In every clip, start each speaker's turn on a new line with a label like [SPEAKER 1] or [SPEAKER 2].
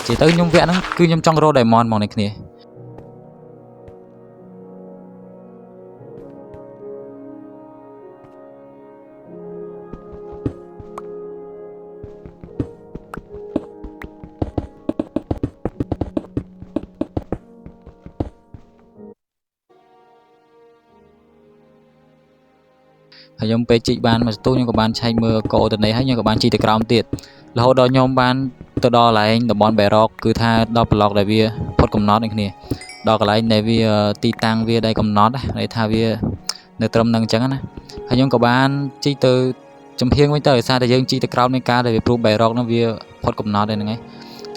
[SPEAKER 1] និយាយទៅខ្ញុំវគ្គហ្នឹងគឺខ្ញុំចង់រក diamond ហ្មងនេះគ្នា ហើយខ្ញុំពេលជីកបានមួយសន្ទុះខ្ញុំក៏បានឆែកមើលកូតនេហើយខ្ញុំក៏បានជីកទៅក្រោមទៀតរហូតដល់ខ្ញុំបានទៅដល់កន្លែងតំបន់ bedrock គឺថាដល់ប្លុកដែលវាផុតកំណត់នេះគ្នាដល់កន្លែងដែលវាទីតាំងវាដែលកំណត់ន័យថាវានៅត្រឹមនឹងអញ្ចឹងណាហើយខ្ញុំក៏បានជីកទៅចំហៀងវិញទៅដោយសារតែយើងជីកទៅក្រោមនៃការដែលវាព្រោះ bedrock ហ្នឹងវាផុតកំណត់ហ្នឹងហើយ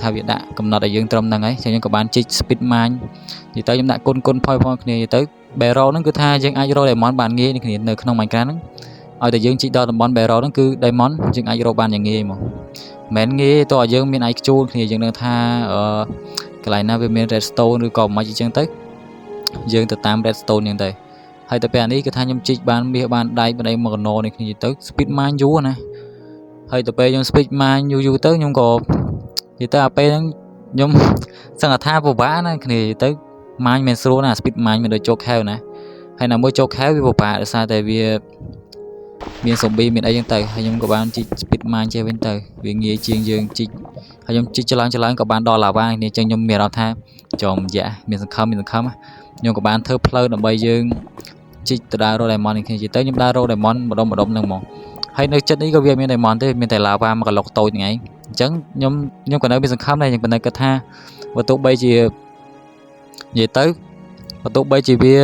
[SPEAKER 1] ថាវាដាក់កំណត់ឲ្យយើងត្រឹមហ្នឹងហើយចឹងខ្ញុំក៏បានជីក speed mine និយាយទៅខ្ញុំដាក់គុណគុណផយផងគ្នានិយាយទៅ bedrock ហ្នឹងគឺថាយើងអាចរក diamond បានងាយនេះគ្នានៅក្នុង Minecraft ហ្នឹងឲ្យតែយើងជីកដល់តំបន់ bedrock ហ្នឹងគឺ diamond យើងអាចរកបានយ៉ាងងាយហ្មងមិនមែនងាយទេតោះឲ្យយើងមាន IQ គ្នាយើងនឹងថាអឺកន្លែងណាវាមាន redstone ឬក៏មិនអញ្ចឹងទៅយើងទៅតាម redstone អញ្ចឹងទៅហើយទៅពេលអានេះគឺថាខ្ញុំជីកបានមាសបានដែកបានអីមកកណោនេះគ្នាទៅ speed mine យូរណាហើយទៅពេលខ្ញុំ speed mine យូរយូរទៅខ្ញុំក៏និយាយទៅអាពេលហ្នឹងខ្ញុំសឹងថាពិបាកណាគ្នាទៅ mine មិនស្រួលណា speed mine មិនដូចចូលខែវណាហើយណាមួយចូលខែវវាពិបាកដោយសារតែវាមាន zombie មានអីចឹងទៅហើយខ្ញុំក៏បានជីក speed mine ចេះវិញទៅវាងាយជាងយើងជីកហើយខ្ញុំជីកច្ឡើងច្ឡើងក៏បានដល់ឡាវ៉ានេះអញ្ចឹងខ្ញុំមានអារម្មណ៍ថាចំយ៉ាមានសង្ឃឹមមានសង្ឃឹមខ្ញុំក៏បានធ្វើផ្លូវដើម្បីយើងជីកទៅដើររក diamond នេះគ្នាទៅខ្ញុំដើររក diamond ម្ដុំម្ដុំហ្នឹងហ្មងហើយនៅចិត្តនេះក៏វាមាន diamond ទេមានតែឡាវ៉ាមកកឡុកតូចហ្នឹងឯងអញ្ចឹងខ្ញុំខ្ញុំក៏នៅមានសង្ឃឹមដែរខ្ញុំក៏នៅគិតថាបើទោះបីជានិយាយទៅបើទោះបីជាវា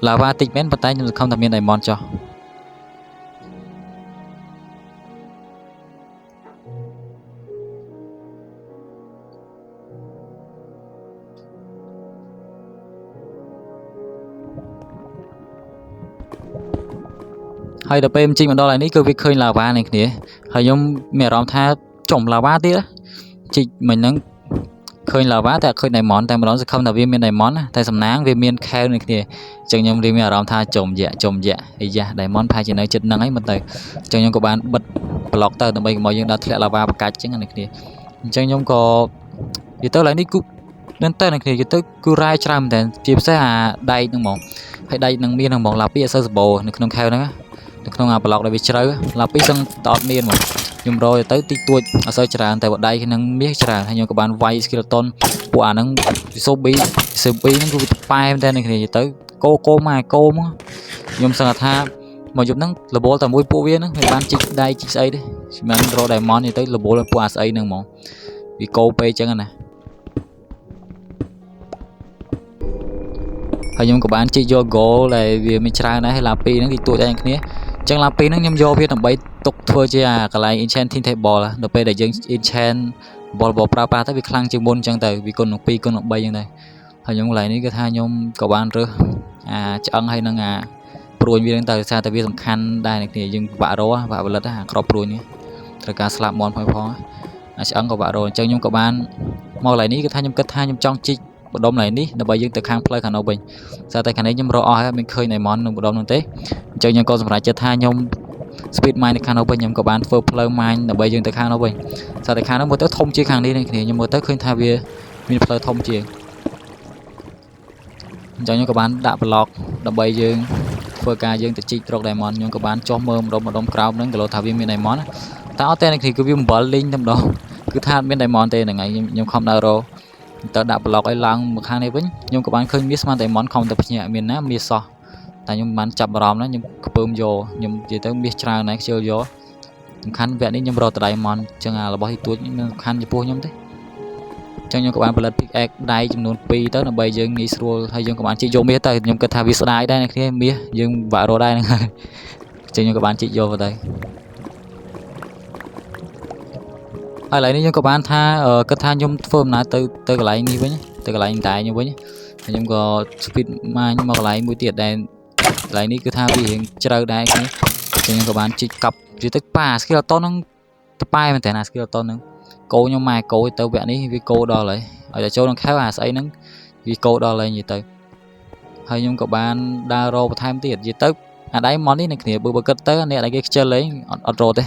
[SPEAKER 1] ឡាវ៉ាតិចមែនប៉ុន្តែខ្ញុំសង្ឃឹមថាមាន diamond ចុះហើយដល់ពេលខ្ញុំជីកមកដល់ហើយនេះគឺវាឃើញឡាវ៉ានេះគ្នាហើយខ្ញុំមានអារម្មណ៍ថាចំឡាវ៉ាទៀតជីកមិញហ្នឹងឃើញឡាវ៉ាតែអត់ឃើញ diamond តែម្ដងសង្ឃឹមថាវាមាន diamond ណាតែសំណាងវាមានខែវនេះគ្នាអញ្ចឹងខ្ញុំរៀងមានអារម្មណ៍ថាចំយ៉ាចំយ៉ាអីយ៉ា diamond ប្រហែលជានៅចិត្តហ្នឹងហើយមិនទៅអញ្ចឹងខ្ញុំក៏បានបិទប្លុកទៅដើម្បីកុំឲ្យយើងដើរធ្លាក់ឡាវ៉ាបកាច់អញ្ចឹងនេះគ្នាអញ្ចឹងខ្ញុំក៏និយាយទៅឡើយនេះគឺមែនតើនេះគ្នានិយាយទៅគឺរ៉ែច្រើនមែនតើជាពិសេសអាដែកហ្នឹងហ្មងហើយដែកនឹងមានហ្នឹងហ្មងឡាពីអត់សូវសម្បូរនៅក្នុងខែវហ្នឹងនៅក្នុងអាប្លុកដែលវាជ្រៅឡាពីសឹងតអត់មានហ្មងខ្ញុំរយទៅតិចតួចអត់សូវច្រើនតែបដៃនឹងមាសច្រើនហើយខ្ញុំក៏បានវាយ skeleton ពួកអាហ្នឹង zombie zombie ហ្នឹងគឺវាប៉ែមែនតើនេះគ្នានិយាយទៅកោកោមកកោមកខ្ញុំសឹងថាមកយប់ហ្នឹងរវល់តែមួយពួកវាហ្នឹងមិនបានជីកដៃជីកស្អីទេមិនរក diamond និយាយទៅរវល់ពួកអាស្អីហ្នឹងហ្មងវាកោពេកអញ្ចឹងណាហើយខ្ញុំក៏បានជីកយក gold ដែលវាមានច្រើនដែរហើយឡាពីហ្នឹងទីទួចដែរគ្នាអញ្ចឹងឡាពីហ្នឹងខ្ញុំយកវាដើម្បីទុកធ្វើជាអាកន្លែង enchanting table ដល់ពេលដែលយើង enchant បលបប្រើប្រាស់ទៅវាខ្លាំងជាងមុនអញ្ចឹងទៅវាគុណនឹង2គុណនឹង3អញ្ចឹងទៅហើយខ្ញុំកន្លែងនេះគឺថាខ្ញុំក៏បានរើសអាឆ្អឹងហើយនឹងអាព្រួញវាហ្នឹងទៅសារតែវាសំខាន់ដែរអ្នកគ្នាយើងពិបាករកពិបាកផលិតអាក្របព្រួញនេះត្រូវការស្លាប់មន់ផងផងអាឆ្អឹងក៏បាក់រកអញ្ចឹងខ្ញុំក៏បានមកកន្លែងនេះគឺថាខ្ញុំគិតថាខ្ញុំចង់ជីកម្ដុំកន្លែងនេះដើម្បីយើងទៅខាងផ្លូវខាងនោះវិញសារតែខាងនេះខ្ញុំរកអស់ហើយមានឃើញ diamond នៅម្ដុំនោះទេអញ្ចឹងខ្ញុំក៏សម្រេចចិត្តថាខ្ញុំ speed mine នៅខាងនោះវិញខ្ញុំក៏បានធ្វើផ្លូវ mine ដើម្បីយើងទៅខាងនោះវិញសារតែខាងនោះមើលទៅធំជាងខាងនេះនេះគ្នាខ្ញុំមើលទៅឃើញថាវាមានផ្លូវធំជាងអញ្ចឹងខ្ញុំក៏បានដាក់ប្លុកដើម្បីយើងធ្វើការយើងទៅជីករក diamond ខ្ញុំក៏បានចុះមើលម្ដុំម្ដុំក្រោមហ្នឹងក៏លោថាវាមាន diamond តែអត់ទេនេះគឺវាអំបិលលីងតែម្ដងគឺថាអត់មាន diamond ទេហ្នឹងហើយខ្ញុំខំដើររកទៅដាក់ប្លុកឲ្យឡើងមកខាងនេះវិញខ្ញុំក៏បានឃើញមាសស្មាន diamond ខំតែភ្ញាក់មានណាមាសសោះតែខ្ញុំបានចាប់អារម្មណ៍ណាខ្ញុំខ្ពើមយកខ្ញុំនិយាយទៅមាសច្រើនណាស់ខ្ជិលយកសំខាន់វគ្គនេះខ្ញុំរកតែ diamond អញ្ចឹងអារបស់ទីទួចនេះមិនសំខាន់ចំពោះខ្ញុំទេអញ្ចឹងខ្ញុំក៏បានផលិត pickaxe ដៃចំនួន2ទៅដើម្បីយើងងាយស្រួលហើយយើងក៏បានជីកយកមាសទៅខ្ញុំគិតថាវាស្ដាយដែរអ្នកគ្នាមាសយើងពិបាករកដែរហ្នឹងហើយអញ្ចឹងខ្ញុំក៏បានជីកយកទៅហើយឥឡូវនេះខ្ញុំក៏បានថាគិតថាខ្ញុំធ្វើដំណើរទៅទៅកន្លែងនេះវិញទៅកន្លែងតែខ្ញុំវិញហើយខ្ញុំក៏ speed mine មកកន្លែងមួយទៀតដែលកន្លែងនេះគឺថាវារៀងជ្រៅដែរគ្នាអញ្ចឹងខ្ញុំក៏បានជីកកប់និយាយទៅប៉ា skeleton ហ្នឹងតប៉ែមែនតើណា skeleton ហ្នឹងគោខ្ញុំម៉ែគោទៅវគ្គនេះវាគោដល់ហើយឲ្យតែចូលក្នុងខែវអាស្អីហ្នឹងវាគោដល់ហើយនិយាយទៅហើយខ្ញុំក៏បានដើររកបន្ថែមទៀតនិយាយទៅអាដៃមកនេះអ្នកគ្នាបើគិតទៅអ្នកដែលគេខ្ជិលលេងអត់រត់ទេ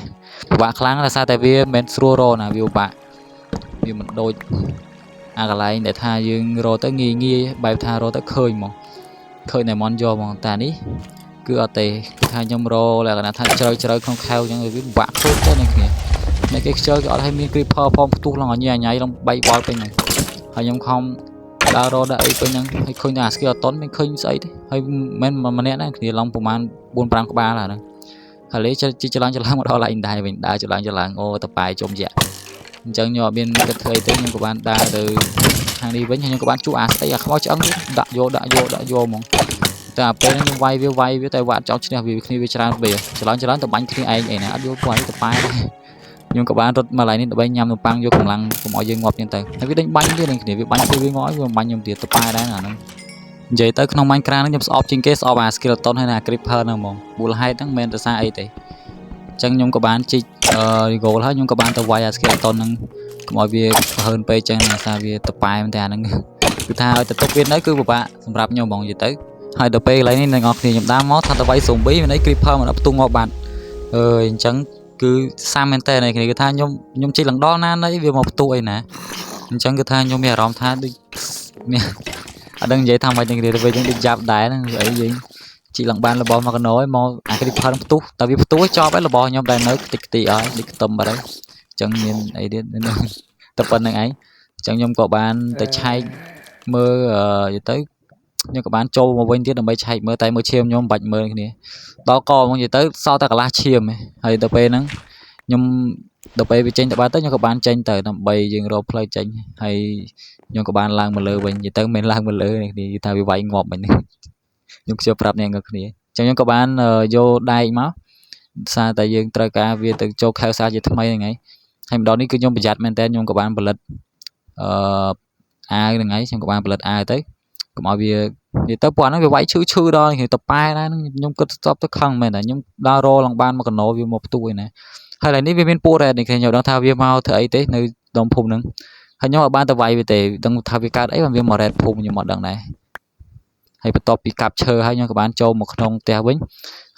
[SPEAKER 1] ពិបាកខ្លាំងដោយសារតែវាមិនស្រួលរកណាវាពិបាក វាមិនដូចអាកន្លែងដែលថាយើងរកទៅងាយងាយបែបថារកទៅឃើញហ្មងឃើញតែមន់យកហ្មងតែនេះគឺអត់ទេគឺថាខ្ញុំរកលក្ខណៈថាជ្រៅជ្រៅក្នុងខែវអញ្ចឹងវាពិបាកខ្លួនទៅអ្នកគ្នាអ្នកគេខ្ជិលគេអត់ឲ្យមាន creeper ផងផ្ទុះឡើងអញញ៉ៃឡើងបែកបល់ពេញហ្នឹងហើយខ្ញុំខំដើររកដាក់អីពេញហ្នឹងហើយឃើញតែអា skeleton មិនឃើញស្អីទេហើយមិនមែនម្នាក់ណាគ្នាឡើងប្រហែល4 5ក្បាលហ្នឹងហើយលេជីច្រឡំច្រឡំមកដល់ឡើងដែរវិញដើរច្រឡំច្រឡំអូតប៉ែជុំយៈអញ្ចឹងខ្ញុំអត់មានគិតធ្វើអីទេខ្ញុំក៏បានដើរទៅខាងនេះវិញហើយខ្ញុំក៏បានជួអាស្អីអាខ្មោចឆ្អឹងទៀតដាក់យកដាក់យកដាក់យកហ្មងតែពេលហ្នឹងខ្ញុំវាយវាវាយវាតែវាអត់ចង់ឈ្នះវាគ្នាវាច្រើនពេកច្រឡំច្រឡំទៅបាញ់គ្នាឯងអីណាអត់យល់ពួកនេះតប៉ែដែរខ្ញុំក៏បានរត់មកឡៃនេះដើម្បីញ៉ាំនំប៉័ងយកកម្លាំងកុំឲ្យយើងងាប់ចឹងទៅហើយវាដេញបាញ់ទៀតនឹងគ្នាវាបាញ់គ្នាវាងាប់វាបាញ់ខ្ញុំទៀតតប៉ែដែរណាហ្នឹងនិយាយទៅក្នុង Minecraft ហ្នឹងខ្ញុំស្អប់ជាងគេស្អប់អា skeleton ហើយនិងអា creeper ហ្នឹងហ្មងមូលហេតុហ្នឹងមិនមែនដោយសារអីទេអញ្ចឹងខ្ញុំក៏បានជីកអឺ goal ហើយខ្ញុំក៏បានទៅវាយអា skeleton ហ្នឹងកុំឲ្យវាប្រហើនពេកចឹងណាសារវាតប៉ែមែនតែអាហ្នឹងគឺថាឲ្យទៅទុកវានៅគឺពិបាកសម្រាប់ខ្ញុំហ្មងនិយាយទៅហើយដល់ពេលកន្លែងនេះអ្នកនរគ្នាខ្ញុំដើរមកថាទៅវាយ zombie មានអី creeper មកដល់ផ្ទុះងាប់បាត់អើយអញ្ចឹងគឺសាំមែនតើគ្នាគឺថាខ្ញុំខ្ញុំជិះឡើងដល់ណាណីវាមកផ្ទុះអីណាអញ្ចឹងគឺថាខ្ញុំមានអារម្មណ៍ថាដូចមានអត់ដឹងនិយាយថាម៉េចនឹងគ្នាទៅវិញដូចយ៉ាប់ដែរហ្នឹងអីយើងជីឡើងបានរបស់មកកណោយមកអា creeper ផ្ទុះតែវាផ្ទុះចប់ហើយរបស់ខ្ញុំដែលនៅខ្ទេចខ្ទីអស់ដូចខ្ទឹមបាត់ហើយអញ្ចឹងមានអីទៀតតែប៉ុណ្្នឹងឯងអញ្ចឹងខ្ញុំក៏បានទៅឆែកមើលនិយាយទៅខ្ញុំក៏បានចូលមកវិញទៀតដើម្បីឆែកមើលតែមើលឈាមខ្ញុំមិនបាច់មើលគ្នាដល់កមកនិយាយទៅសល់តែកន្លះឈាមហើយដល់ពេលហ្នឹងខ្ញុំដល់ពេលវាចេញទៅបាត់ទៅខ្ញុំក៏បានចេញទៅដើម្បីយើងរកផ្លូវចេញហើយខ្ញុំក៏បានឡើងមកលើវិញនិយាយទៅមិនឡើងមកលើនេះនិយាយថាវាវាយងាប់មិញខ្ញុំខ្ជិលប្រាប់អ្នកនរគ្នាអញ្ចឹងខ្ញុំក៏បានយកដែកមកសារតែយើងត្រូវការវាទៅចូលខែវសារជាថ្មីហ្នឹងហើយហើយម្ដងនេះគឺខ្ញុំប្រយ័ត្នមែនតើខ្ញុំក៏បានផលិតអឺអាវហ្នឹងហើយខ្ញុំក៏បានផលិតអាវទៅកុំឲ្យវានិយាយទៅពួកហ្នឹងវាវាយឈឺឈឺដល់គេតប៉ែដែរហ្នឹងខ្ញុំគិតស្ទប់ទៅខឹងមែនតែខ្ញុំដើររឡើងបានមកកណោវាមកផ្ទុះឯណាហើយឡើយនេះវាមានពូរ៉េតនេះខ្ញុំដឹងថាវាមកធ្វើអីទេនៅដុំភូមិហ្នឹងហើយខ្ញុំអត់បានទៅវាយវាទេដឹងថាវាកើតអីបានវាមករ៉េតភូមិខ្ញុំអត់ដឹងដែរហើយបន្ទាប់ពីកាប់ឈើហើយខ្ញុំក៏បានចូលមកក្នុងផ្ទះវិញ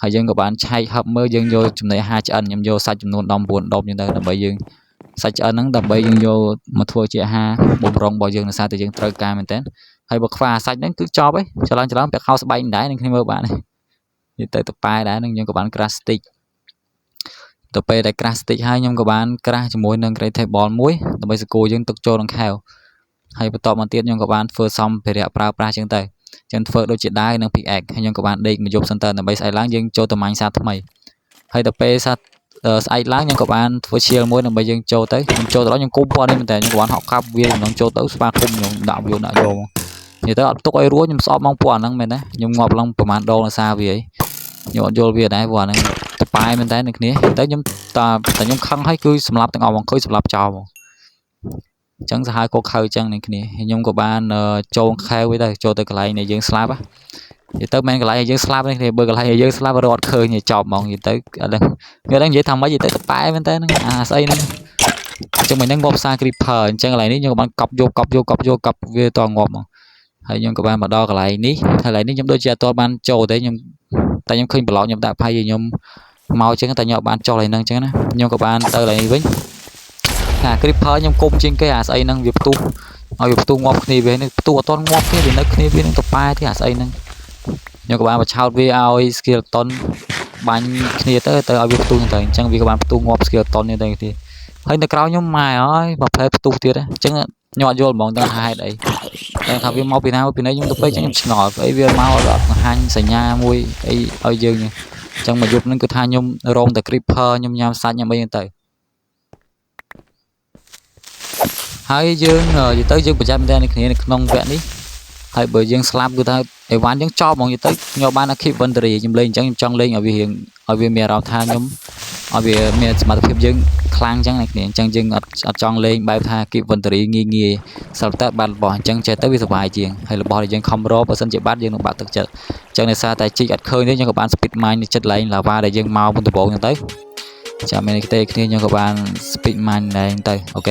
[SPEAKER 1] ហើយយើងក៏បានឆែកហឹបមើលយើងយកចំណីអាហារឆ្អិនខ្ញុំយកសាច់ចំនួន19ដុំចឹងទៅដើម្បីយើងសាច់ឆ្អិនហ្នឹងដើម្បីយើងយកមកធ្វើជាអាហារបំរុងរបស់យើងដោយសារតែយើងត្រូវការមែនតើហើយបើខ្វះអាសាច់ហ្នឹងគឺចប់ហើយច្រឡំច្រឡំពាក់ខោស្បែកដែរនឹងគ្នាមើលបាននិយាយទៅតប៉ែដែរនឹងយើងក៏បាន craft stick ទៅពេលដែល craft stick ហើយខ្ញុំក៏បាន craft ជាមួយនឹង crafting table មួយដើម្បីសកូយើងទុកចូលក្នុងខែវហើយបន្តមកទៀតខ្ញុំក៏បានធ្វើសម្ភារៈប្រើប្រាស់ចឹងទៅចឹងធ្វើដូចជាដាវនិង pickaxe ហើយខ្ញុំក៏បានដេកមួយយប់សិនទៅដើម្បីស្អែកឡើងយើងចូលទៅម៉ាញ់សាថ្មីហើយដល់ពេលសាស្អែកឡើងខ្ញុំក៏បានធ្វើឈៀលមួយដើម្បីយើងចូលទៅខ្ញុំចូលទៅដល់ខ្ញុំគុំពណ៌នេះមែនតើខ្ញុំក៏បានហក់កាប់វាក្នុងចូលទៅស្វាគុំខ្ញុំដាក់វាដាក់យកនិយាយទៅអត់ទុកឲ្យរួចខ្ញុំស្អប់មកពណ៌ហ្នឹងមែនណាខ្ញុំងាប់ឡើងប្រហែលដងដោយសារវាអីខ្ញុំអត់យល់វាដែរព្រោះអាហ្នឹងតប៉ែមែនតើនៅគ្នាតែខ្ញុំតាតែខ្ញុំខឹងហើយគឺសម្លាប់ទាំងអស់ហ្មងឃើញសម្លាប់ចោលហ្មងអញ្ចឹងសាហាវកខៅអញ្ចឹងនឹងគ្នាខ្ញុំក៏បានចូលខែវទៅចូលទៅកន្លែងដែលយើងស្លាប់និយាយទៅមិនកន្លែងដែលយើងស្លាប់នេះគ្នាបើកន្លែងដែលយើងស្លាប់រត់ឃើញចប់ហ្មងនិយាយទៅអត់ដឹងគេដឹងនិយាយថាម៉េចនិយាយទៅតប៉ែមែនតើហ្នឹងអាស្អីហ្នឹងអញ្ចឹងមិនហ្នឹងងាប់សារ creeper អញ្ចឹងកន្លែងនេះខ្ញុំក៏បានកប់យកកប់យកកប់យកកប់វាតងាប់ហ្មងហើយខ្ញុំក៏បានមកដល់កន្លែងនេះហើយកន្លែងនេះខ្ញុំដូចជាអត់ទាន់បានចូលទេខ្ញុំតែខ្ញុំឃើញប្លុកខ្ញុំដាក់ផៃខ្ញុំមកអញ្ចឹងតែខ្ញុំអត់បានចុះកន្លែងហ្នឹងអញ្ចឹងណាខ្ញុំក៏បានទៅកន្លែងនេះវិញអា creeper ខ្ញុំគុំជាងគេអាស្អីហ្នឹងវាផ្ទុះឲ្យវាផ្ទុះងាប់គ្នាវានេះផ្ទុះអត់ទាន់ងាប់ទេវានៅគ្នាវានឹងតប៉ែទេអាស្អីហ្នឹងខ្ញុំក៏បានបញ្ឆោតវាឲ្យ skeleton បាញ់គ្នាទៅទៅឲ្យវាផ្ទុះទៅអញ្ចឹងវាក៏បានផ្ទុះងាប់ skeleton នេះទៅទៀតហើយនៅក្រោយខ្ញុំម៉ែអើយមកផ្លែផ្ទុះទៀតអញ្ចឹងខ្ញុំអត់យល់ហ្មងដឹងថាហេតុអីតែថាវាមកពីណាពីណីខ្ញុំទៅពេកអញ្ចឹងខ្ញុំឆ្ងល់អីវាមកអត់បង្ហាញសញ្ញាមួយអីឲ្យយើងអញ្ចឹងមកយប់ហ្នឹងគឺថាខ្ញុំរងតែ creeper ខ្ញុំញ៉ាំសាច់ញ៉ាំអីហ្នឹងទៅហើយយើងនិយាយទៅយើងប្រយ័ត្នមែនតើគ្នានៅក្នុងវគ្គនេះហើយបើយើងស្លាប់គឺថាអីវ៉ាន់យើងចប់ហ្មងនិយាយទៅខ្ញុំបាន keep inventory ខ្ញុំលេងអញ្ចឹងខ្ញុំចង់លេងឲ្យវារៀងឲ្យវាមានអារម្មណ៍ថាខ្ញុំឲ្យវាមានសមត្ថភាពយើងខ្លាំងអញ្ចឹងអ្នកគ្នាអញ្ចឹងយើងអត់អត់ចង់លេងបែបថា keep inventory ងាយងាយស្រាប់តែបាត់របស់អញ្ចឹងចេះទៅវាសុបាយជាងហើយរបស់ដែលយើងខំរកបើសិនជាបាត់យើងនឹងបាក់ទឹកចិត្តអញ្ចឹងដោយសារតែជីកអត់ឃើញទេយើងក៏បាន speed mine នៅចិត្តឡើង lava ដែលយើងមកមុនដំបូងអញ្ចឹងទៅចាំមានទេគ្នាយើងក៏បាន speed mine ដែរទៅOK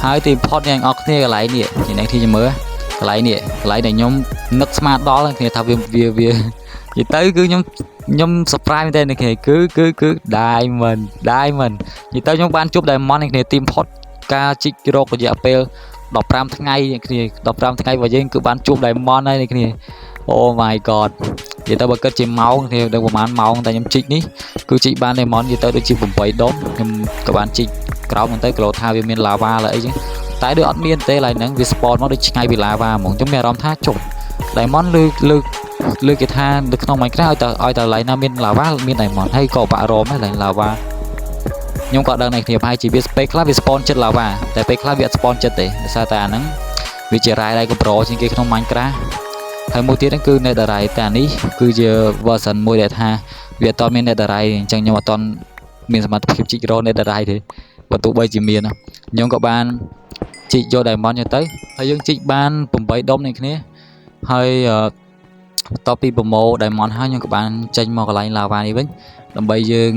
[SPEAKER 1] ហើយទីបំផុតអ្នកទាំងអស់គ្នាកន្លែងនេះអ្នកគ្នាមើលកន្លែងនេះកន្លែងដែលខ្ញុំនឹកស្មានដល់គ្នាថាវាវាវានិយាយទៅគឺខ្ញុំ surprise មែនទែនអ្នកគ្នាគឺគឺគឺ diamond diamond និយាយទៅខ្ញុំបានជួប diamond អ្នកគ្នាទីបំផុតការជីករករយៈពេល15ថ្ងៃអ្នកគ្នា15ថ្ងៃរបស់យើងគឺបានជួប diamond ហើយអ្នកគ្នា Oh my god និយាយទៅបើគិតជាម៉ោងគ្នាដល់ប្រហែលម៉ោងតែខ្ញុំជីកនេះគឺជីកបាន diamond និយាយទៅដូចជា8ដុំខ្ញុំក៏បានជីកក្រោមហ្នឹងទៅក្លោថាវាមាន lava ឡើយអីចឹងតែដូចអត់មានទេឡើយហ្នឹងវា spawn មកដូចឆ្ងាយពី lava ហ្មងខ្ញុំមានអារម្មណ៍ថាជុំ diamond លើលើលើគេថានៅក្នុង Minecraft ឲ្យតែឡើយណាមាន lava មាន diamond ហើយក៏បាក់រមដែរឡើយ lava ខ្ញុំក៏ដឹងដែរគ្នាប្រហែលជាវាពេលខ្លះវា spawn ចិត្ត lava តែពេលខ្លះវាអត់ spawn ចិត្តទេដោយសារតែអាហ្នឹងវាជារ៉ែដែលកម្រជាងគេក្នុង Minecraft ហើយមួយទៀតហ្នឹងគឺ Netherite តែអានេះគឺជា version មួយដែលថាវាអត់មាន Netherite អញ្ចឹងខ្ញុំអត់ទាន់មានសមត្ថភាពជីករក Netherite ទេបើទោះបីជាមានខ្ញុំក៏បានជីកយក diamond ទៅហើយយើងជីកបាន8ដុំនេះគ្នាហើយបន្ទាប់ពីប្រមូល diamond ហើយខ្ញុំក៏បានចេញមកកន្លែង lava នេះវិញដើម្បីយើង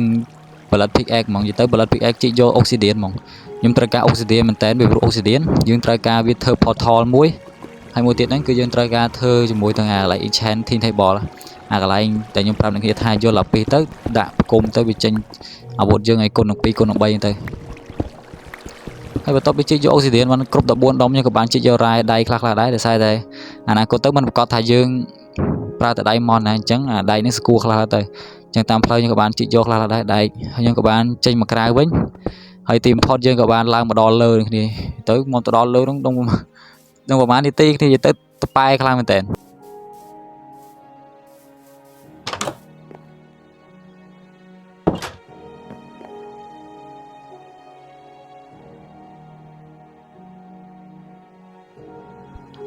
[SPEAKER 1] ផលិត pickaxe ហ្មងនិយាយទៅផលិត pickaxe ជីកយក obsidian ហ្មងខ្ញុំត្រូវការ obsidian មែនតើពីព្រោះ obsidian យើងត្រូវការវាធ្វើ portal មួយហើយមួយទៀតហ្នឹងគឺយើងត្រូវការធ្វើជាមួយនឹងអាកន្លែង enchanting table អាកន្លែងតែខ្ញុំប្រាប់អ្នកគ្នាថាយក lapis ទៅដាក់ផ្គុំទៅវាចេញអាវុធយើងឲ្យគុណនឹង2គុណនឹង3ហ្នឹងទៅហើយបន្ទាប់ពីជីកយក obsidian បានគ្រប់14ដុំយើងក៏បានជីកយករ៉ែដៃខ្លះៗដែរដោយសារតែអនាគតទៅมันប្រកាសថាយើងប្រើតែ diamond ណាអញ្ចឹងអាដៃនេះស្គួរខ្លះទៅអញ្ចឹងតាមផ្លូវយើងក៏បានជីកយកខ្លះៗដែរដែកហើយយើងក៏បានចេញមកក្រៅវិញហើយទីបំផុតយើងក៏បានឡើងមកដល់លើនឹងគ្នាទៅមកទៅដល់លើហ្នឹងដងនឹងប្រហែលនាទីគ្នាទៅតប៉ែខ្លាំងមែនតើ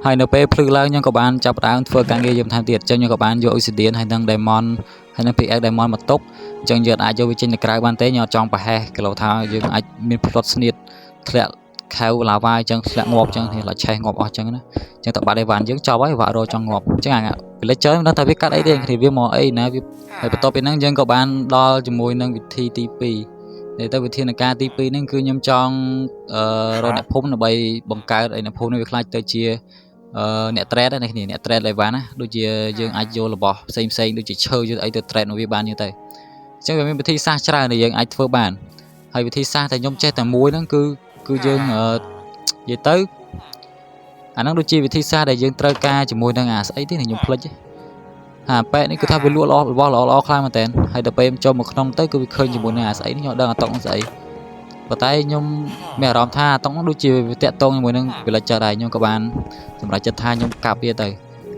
[SPEAKER 1] ហើយនៅពេលភ្លឺឡើងខ្ញុំក៏បានចាប់ផ្ដើមធ្វើការងារយើងថែមទៀតអញ្ចឹងខ្ញុំក៏បានយក obsidian ហើយនិង diamond ហើយនិង pickaxe diamond មកទុកអញ្ចឹងយើងអាចយកវាចេញទៅក្រៅបានទេខ្ញុំអត់ចង់ប្រហែសគីឡូថាយើងអាចមានផ្លត់ស្នៀតធ្លាក់ខៅឡាវ៉ាអញ្ចឹងធ្លាក់ងាប់អញ្ចឹងឡាឆេះងាប់អស់អញ្ចឹងណាអញ្ចឹងតបាត់អីវ៉ាន់យើងចប់ហើយវាក់រចង់ងាប់អញ្ចឹងអា villager មិនដឹងថាវាកាត់អីទេគ្នាវាមកអីណាវាហើយបន្ទាប់ពីហ្នឹងយើងក៏បានដល់ជាមួយនឹងវិធីទី2តែទៅវិធានការទី2ហ្នឹងគឺខ្ញុំចង់អឺរកអ្នកភូមិដើម្បីបង្កើតឲ្យអ្នកភូមិនេះវាខ្លាចទៅជាអ្នក trade ហ្នឹងគ្នាអ្នក trade អីវ៉ាន់ណាដូចជាយើងអាចយករបស់ផ្សេងផ្សេងដូចជាឈើយកអីទៅ trade នៅវាបានចឹងទៅអញ្ចឹងវាមានវិធីសាស្ត្រច្រើនដែលយើងអាចធ្វើបានហើយវិធីសាស្ត្រតែខ្ញុំចេះតែមួយហ្នឹងគឺគឺយើងនិយាយទៅអាហ្នឹងដូចជាវិធីសាស្ត្រដែលយើងត្រូវការជាមួយនឹងអាស្អីទេខ្ញុំភ្លេចអាប៉ែនេះគឺថាវាលក់របស់ល្អល្អខ្លាំងមែនតើហើយដល់ពេលចូលមកក្នុងទៅគឺវាឃើញជាមួយនឹងអាស្អីនេះខ្ញុំអត់ដឹងអាតុកហ្នឹងស្អីប៉ុន្តែខ្ញុំមានអារម្មណ៍ថាអាតុកហ្នឹងដូចជាវាតាក់ទងជាមួយនឹង villager ដែរខ្ញុំក៏បានសម្រេចចិត្តថាខ្ញុំកាប់វាទៅ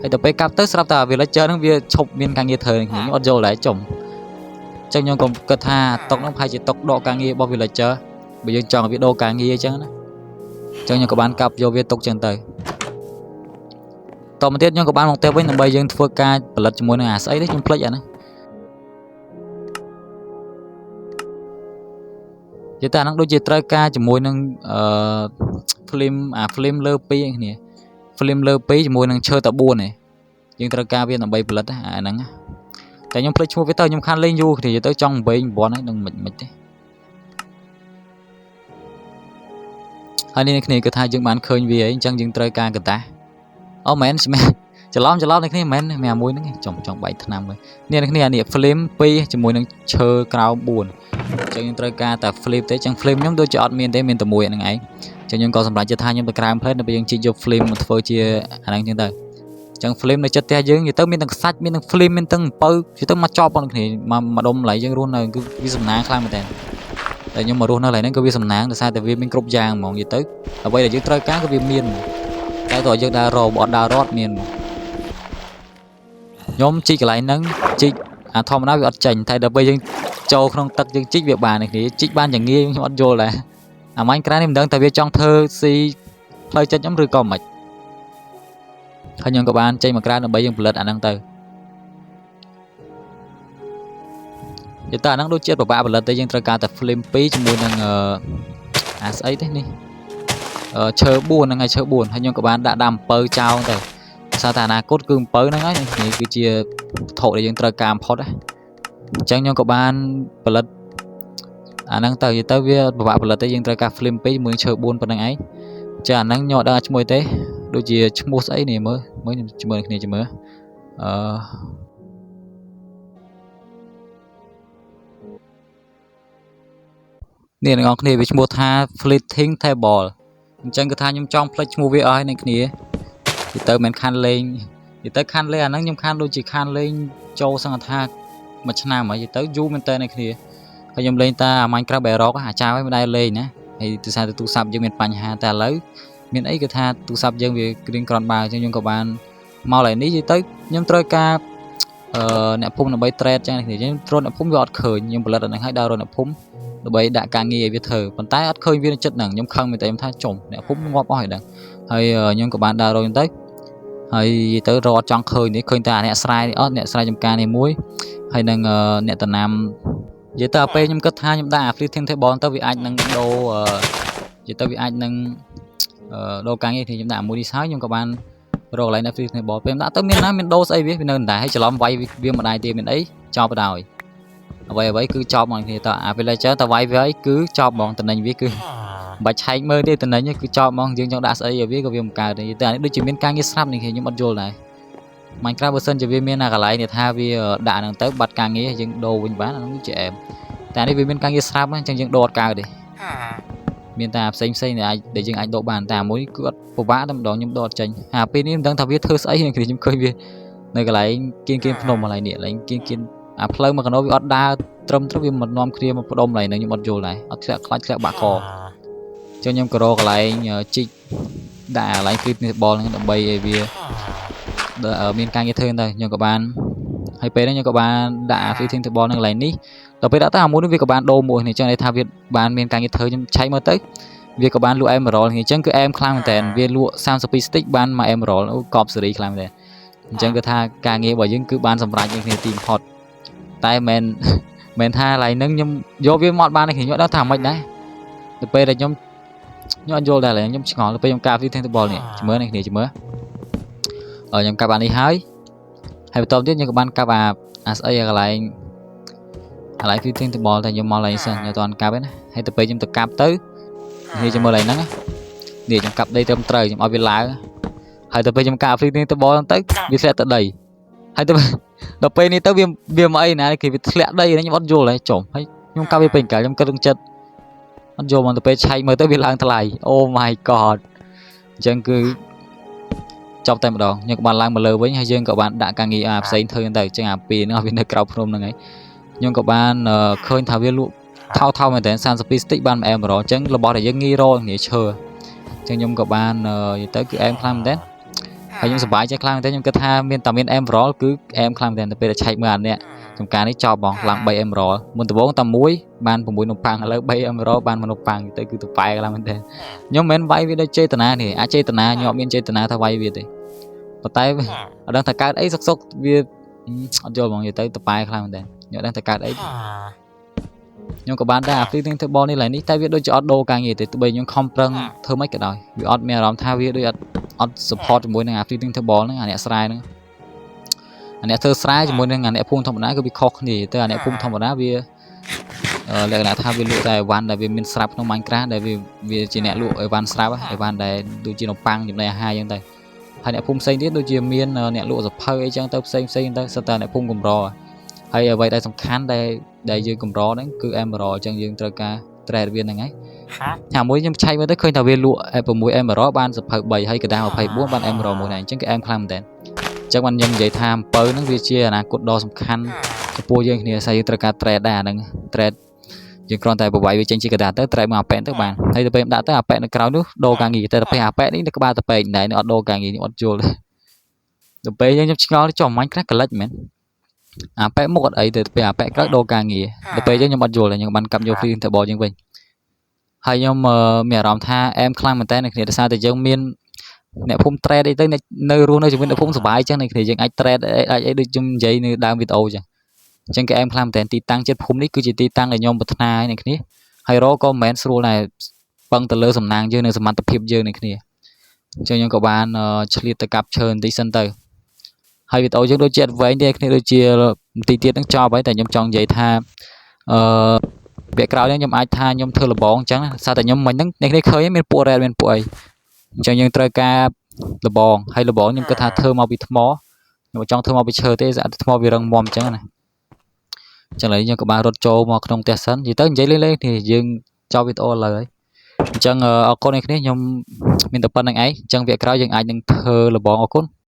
[SPEAKER 1] ហើយដល់ពេលកាប់ទៅស្រាប់តែ villager ហ្នឹងវាឈប់មានការងារធ្វើខ្ញុំអត់យល់ដែរចំអញ្ចឹងខ្ញុំក៏គិតថាតុកហ្នឹងប្រហែលជាតុកដកការងាររបស់ villager បើយើងចង់ឲ្យវាដូរការងារអញ្ចឹងណាអញ្ចឹងខ្ញុំក៏បានកាប់យកវាទុកចឹងទៅតមកទៀតខ្ញុំក៏បានមកផ្ទះវិញដើម្បីយើងធ្វើការផលិតជាមួយនឹងអាស្អីនេះខ្ញុំភ្លេចអាហ្នឹងនិយាយតែអាហ្នឹងដូចជាត្រូវការជាមួយនឹងអឺ flint អា flint លើ2ឯគ្នា flint លើ2ជាមួយនឹងឈើតែ4ឯងយើងត្រូវការវាដើម្បីផលិតអាហ្នឹងតែខ្ញុំភ្លេចឈ្មោះវាទៅខ្ញុំខានលេងយូរគ្នាទៅចង់វែង9ហ្នឹងនឹងមិនមិនទេហើយនេះគ្នាគឺថាយើងបានឃើញវាអីអញ្ចឹងយើងត្រូវការកតាអូមែនមែនច្រឡំច្រឡំនេះគ្នាមែនមានអាមួយហ្នឹងចង់ចង់បែកថ្នាំវិញនេះគ្នានេះ flint 2ជាមួយនឹងឈើក្រោម4អញ្ចឹងយើងត្រូវការតែ flint ទេអញ្ចឹង flint ខ្ញុំដូចជាអត់មានទេមានតែមួយហ្នឹងឯងអញ្ចឹងខ្ញុំក៏សម្រេចចិត្តថាខ្ញុំទៅក្រោម plate ដើម្បីយើងជីកយក flint មកធ្វើជាអាហ្នឹងអញ្ចឹងទៅអញ្ចឹង flint នៅចិត្តផ្ទះយើងនិយាយទៅមានទាំងសាច់មានទាំង flint មានទាំងអំពៅនិយាយទៅមកចប់បងគ្នាមកមកដុំកន្លែងយើងរស់នៅគឺវាសំណាងខ្លាំងមែនតើតែខ្ញុំមករស់នៅកន្លែងហ្នឹងគឺវាសំណាងដោយសារតែវាមានគ្រប់យ៉ាងហ្មងនិយាយទៅអ្វីដែលយើងត្រូវការគឺវាមានហ្មងតែតើយើងដើររកបើអត់ដើររត់មានហ្មងខ្ញុំជីកកន្លែងហ្នឹងជីកអាធម្មតាវាអត់ចេញតែដល់ពេលយើងចូលក្នុងទឹកយើងជីកវាបានគ្នាជីកបានយ៉ាងងាយខ្ញុំអត់យល់ដែរអា Minecraft នេះមិនដឹងថាវាចង់ធ្វើស៊ីផ្លូវចិត្តខ្ញុំឬក៏មិនហើយខ្ញុំក៏បានចេញមកក្រៅដើម្បីយើងផលិតអាហ្នឹងទៅនិយាយទៅអាហ្នឹងដូចជាពិបាកផលិតទេយើងត្រូវការតែ flint 2ជាមួយនឹងអាស្អីទេនេះឈើ4ហ្នឹងហើយឈើ4ហើយខ្ញុំក៏បានដាក់ដើមអំពៅចោលទៅដោយសារតែអនាគតគឺអំពៅហ្នឹងហើយនេះគឺជាវត្ថុដែលយើងត្រូវការបំផុតណាអញ្ចឹងខ្ញុំក៏បានផលិតអាហ្នឹងទៅនិយាយទៅវាពិបាកផលិតទេយើងត្រូវការ flint 2ជាមួយនឹងឈើ4ប៉ុណ្្នឹងឯង ចាអាហ្នឹងខ្ញុំអត់ដឹងថាឈ្មោះទេដូចជាឈ្មោះស្អីនេះមើលមើលខ្ញុំមើលគ្នាមើលអឺនេះអ្នកនរគ្នាវាឈ្មោះថា Fleeting Table អញ្ចឹងគឺថាខ្ញុំចង់ផ្លេចឈ្មោះវាអស់ហើយអ្នកគ្នានិយាយទៅមិនខានលេងនិយាយទៅខានលេងអាហ្នឹងខ្ញុំខានដូចជាខានលេងចូលសង្ឃថាមួយឆ្នាំហើយនិយាយទៅយូរមែនតើអ្នកគ្នាហើយខ្ញុំលេងតាអា Minecraft Bedrock អាចៅហើយមិនដែលលេងណាហើយទោះថាទូរស័ព្ទយើងមានបញ្ហាតែឥឡូវមានអីគឺថាទូរស័ព្ទយើងវាគ្រៀងក្រនបើអញ្ចឹងខ្ញុំក៏បានមកឡើយនេះនិយាយទៅខ្ញុំត្រូវការអឺអ្នកភូមិដើម្បី trade ចឹងនេះខ្ញុំត្រអ្នកភូមិវាអត់ឃើញខ្ញុំផលិតអាហ្នឹងឲ្យដើររកអ្នកភូមិដើម្បីដាក់ការងារឲ្យវាធ្វើប៉ុន្តែអត់ឃើញវានៅចិត្តហ្នឹងខ្ញុំខឹងមែនតើខ្ញុំថាចំអ្នកភូមិងាប់អស់ហើយដឹងហើយខ្ញុំក៏បានដើររកទៅហើយទៅរកអត់ចង់ឃើញនេះឃើញតែអ្នកស្រែនេះអត់អ្នកស្រែចំការនេះមួយហើយនឹងអ្នកតំណាំនិយាយទៅដល់ពេលខ្ញុំគិតថាខ្ញុំដាក់អា Fleeting Table ទៅវាអាចនឹងដូរនិយាយទៅវាអាចនឹងដូរការងារខ្ញុំដាក់មួយនេះហើយខ្ញុំក៏បានរកកន្លែងនៅ Fleeting Table ពេលដាក់ទៅមានណាមានដូរស្អីវានៅដដែលហើយច្រឡំវាយវាមិនដែរទេមានអីចប់បណ្ដោយអ្វីអ្វីគឺចប់ហ្មងគ្នាតអា villager តវាយវាយគឺចប់ហ្មងតំណែងវាគឺមិនបាច់ឆែកមើលទេតំណែងគឺចប់ហ្មងយើងចង់ដាក់ស្អីឲ្យវាក៏វាមិនកើតទេតែអានេះដូចជាមានការងារស្រាប់នេះខ្ញុំអត់យល់ដែរ Minecraft បើសិនជាវាមានអាកន្លែងនេះថាវាដាក់ហ្នឹងទៅបាត់ការងារយើងដូរវិញបានអាហ្នឹងជាអែមតែនេះវាមានការងារស្រាប់អញ្ចឹងយើងដូរអត់កើតទេមានតែផ្សេងផ្សេងដែលអាចដែលយើងអាចដូរបានតែមួយគឺអត់ពិបាកតែម្ដងខ្ញុំដូរអត់ចេញអាពេលនេះមិនដឹងថាវាធ្វើស្អីខ្ញុំឃើញវានៅកន្លែងគៀនគៀនភ្នំកន្លែងនេះកន្លែងគៀនគៀនអាផ្លូវមកកណោវាអត់ដើរត្រឹមត្រូវវាមកនាំគ្នាមកផ្ដុំកន្លែងហ្នឹងខ្ញុំអត់យល់ដែរអត់ធ្លាក់ខ្លាចធ្លាក់បាក់កអញ្ចឹងខ្ញុំក៏រកកន្លែងជីកដាក់កន្លែង flip នេះបលហ្នឹងដើម្បីឲ្យវាមានការងារធ្វើទៅខ្ញុំក៏បានហើយពេលហ្នឹងខ្ញុំក៏បានដាក់ fitting table នៅកន្លែងនេះដល់ពេលដាក់ទៅអាមួយនេះវាក៏បានដូរមួយនេះអញ្ចឹងន័យថាវាបានមានការងារធ្វើខ្ញុំឆែកមើលទៅវាក៏បានលក់ emerald អញ្ចឹងគឺអែមខ្លាំងមែនតើវាលក់32 stick បានមួយ emerald អូកប់សេរីខ្លាំងមែនតើអញ្ចឹងគឺថាការងាររបស់យើងគឺបានសម្រេចនឹងគ្នាទីបំផុតតែមិនមែនថាកន្លែងហ្នឹងខ្ញុំយកវាមកបានទេខ្ញុំអត់ដឹងថាម៉េចដែរទៅពេលដែលខ្ញុំខ្ញុំអត់យល់ដែរខ្ញុំឆ្ងល់ទៅពេលខ្ញុំកា fitting table នេះជំរឿនេះគ្នាជំរឿខ្ញុំកាប់អានេះហើយហើយបន្តទៀតខ្ញុំក៏បានកាប់អាអាស្អីអាកន្លែងកន្លែង fitting table តែខ្ញុំមកឡើងសិនខ្ញុំអត់ទាន់កាប់ទេណាហើយទៅពេលខ្ញុំទៅកាប់ទៅនេះចាំមើលកន្លែងហ្នឹងនេះខ្ញុំកាប់ដីត្រឹមត្រូវខ្ញុំឲ្យវាឡើងហើយទៅពេលខ្ញុំកាប់ fitting table ហ្នឹងទៅវាធ្លាក់ទៅដីហើយទៅដល់ពេលនេះទៅវាវាមកអីណាគេវាធ្លាក់ដីខ្ញុំអត់យល់ទេចំហើយខ្ញុំកាប់វាពេញកាលខ្ញុំគិតក្នុងចិត្តអត់យល់មកទៅពេលឆែកមើលទៅវាឡើងថ្លៃ Oh my god អញ្ចឹងគឺចប់តែម្ដងខ្ញុំក៏បានឡើងមកលើវិញហើយយើងក៏បានដាក់ការងារអាផ្សេងធ្វើទៅអញ្ចឹងអាពីរហ្នឹងវានៅក្រៅភ្នំហ្នឹងហើយខ្ញុំក៏បានឃើញថាវាលក់ថោកថោកមែនតើ32 stick បាន1 emerald អញ្ចឹងរបស់ដែលយើងងាយរកងាយឈើអញ្ចឹងខ្ញុំក៏បាននិយាយទៅគឺអែមខ្លាំងមែនតើហើយខ្ញុំសប្បាយចិត្តខ្លាំងមែនតើខ្ញុំគិតថាមានតែមាន emerald គឺអែមខ្លាំងមែនតើពេលដែលឆែកមើលអានេះចំការនេះចប់បងឡើង3 emerald មុនដំបូងតែមួយបាន6នំប៉័ងឥឡូវ3 emerald បាន1នំប៉័ងទៅគឺទៅប៉ែខ្លាំងមែនតើខ្ញុំមិនមែនវាយវាដោយចេតនាទេអាចចេតនាខ្ញុំអត់មានចេតនាថាវាយវាទេប៉ុន្តែអត់ដឹងថាកើតអីសុកសុកវាអត់យល់ហ្មងនិយាយទៅតប៉ែខ្លាំងមែនតើខ្ញុំអត់ដឹងថាកើតអីខ្ញុំក៏បានដែរអា fleeting table នេះឡើយនេះតែវាដូចជាអត់ដូរការងារទេទោះបីខ្ញុំខំប្រឹងធ្វើម៉េចក៏ដោយវាអត់មានអារម្មណ៍ថាវាដូចអត់អត់ support ជាមួយនឹងអា fleeting table ហ្នឹងអាអ្នកស្រែហ្នឹងអាអ្នកធ្វើស្រែជាមួយនឹងអាអ្នកភូមិធម្មតាគឺវាខុសគ្នាទៅអាអ្នកភូមិធម្មតាវាលក្ខណៈថាវាលក់តែអីវ៉ាន់ដែលវាមានស្រាប់ក្នុង Minecraft ដែលវាវាជាអ្នកលក់អីវ៉ាន់ស្រាប់អីវ៉ាន់ដែលដូចជានំប៉័ងចំណីអាហារអញ្ចឹងទៅហើយអ្នកភូមិផ្សេងទៀតដូចជាមានអ្នកលក់សភៅអីចឹងទៅផ្សេងផ្សេងទៅសិតតែអ្នកភូមិកម្រហើយអ្វីដែលសំខាន់ដែលដែលយើងកម្រហ្នឹងគឺ Emerald អញ្ចឹងយើងត្រូវការ trade វាហ្នឹងហើយថាមួយខ្ញុំឆែកមើលទៅឃើញថាវាលក់6 Emerald បានសភៅ3ហើយកដា24បាន Emerald មួយដែរអញ្ចឹងគឺអែមខ្លាំងមែនតើអញ្ចឹងបានខ្ញុំនិយាយថាអំពៅហ្នឹងវាជាអនាគតដ៏សំខាន់ចំពោះយើងគ្នាស្អីយើងត្រូវការ trade ដែរអាហ្នឹង trade យើងគ្រាន់តែបវាយវាចេញជាកដាទៅ trade មកអាប៉ែនទៅបានហើយទៅពេលដាក់ទៅអាប៉ែននៅក្រៅនោះដូរការងារតែទៅពេលអាប៉ែននេះនៅក្បាលតពេកដែរអត់ដូរការងារខ្ញុំអត់យល់ទេដល់ពេលយើងខ្ញុំឆ្ងល់ចំមាញ់ខ្លះកលិចមែនអាប៉ែមុខអត់អីទៅពេលអាប៉ែក្រោយដូរការងារដល់ពេលយើងខ្ញុំអត់យល់ទេខ្ញុំបានកាប់យក free table យើងវិញហើយខ្ញុំមានអារម្មណ៍ថាអែមខ្លាំងមែនតើនៅគ្នាដោយសារតែយើងមានអ្នកភូមិ trade អីទៅនៅរស់នៅជាមួយអ្នកភូមិសុបាយចឹងនៅគ្នាយើងអាច trade អាចអីដូចខ្ញុំនិយាយនៅដើមវីដេអូចឹងអញ្ចឹងគេអែមខ្លាំងមែនតើទីតាំងចិត្តភូមិនេះគឺជាទីតាំងដែលខ្ញុំប្រាថ្នាឯអ្នកគ្នាហើយរកក៏មិនមែនស្រួលដែរពឹងទៅលើសំណាងយើងនិងសមត្ថភាពយើងអ្នកគ្នាអញ្ចឹងខ្ញុំក៏បានឆ្លៀតទៅកាប់ឈើបន្តិចសិនទៅហើយវីដេអូយើងដូចជាអត់វែងទេគ្នាដូចជាបន្តិចទៀតហ្នឹងចប់ហើយតែខ្ញុំចង់និយាយថាអឺវគ្គក្រោយនេះខ្ញុំអាចថាខ្ញុំធ្វើលបងអញ្ចឹងសារតែខ្ញុំមិញហ្នឹងអ្នកគ្នាឃើញមានពួក red មានពួកអី អញ្ចឹងយើងត្រូវការលបងហើយលបងខ្ញុំគិតថាធ្វើមកពីថ្មខ្ញុំមិនចង់ធ្វើមកពីឈើទេស្អាតថ្មវារឹងមាំអញ្ចឹងណាអញ្ចឹងឥឡូវយើងក៏បានរត់ចូលមកក្នុងផ្ទះសិននិយាយទៅនិយាយលេងៗគ្នាយើងចប់វីដេអូឥឡូវហើយអញ្ចឹងអរគុណអ្នកគ្នាខ្ញុំមានតែប៉ុណ្្នឹងឯងអញ្ចឹងវគ្គក្រោយយើងអាចនឹងធ្វើលបងអរគុណ។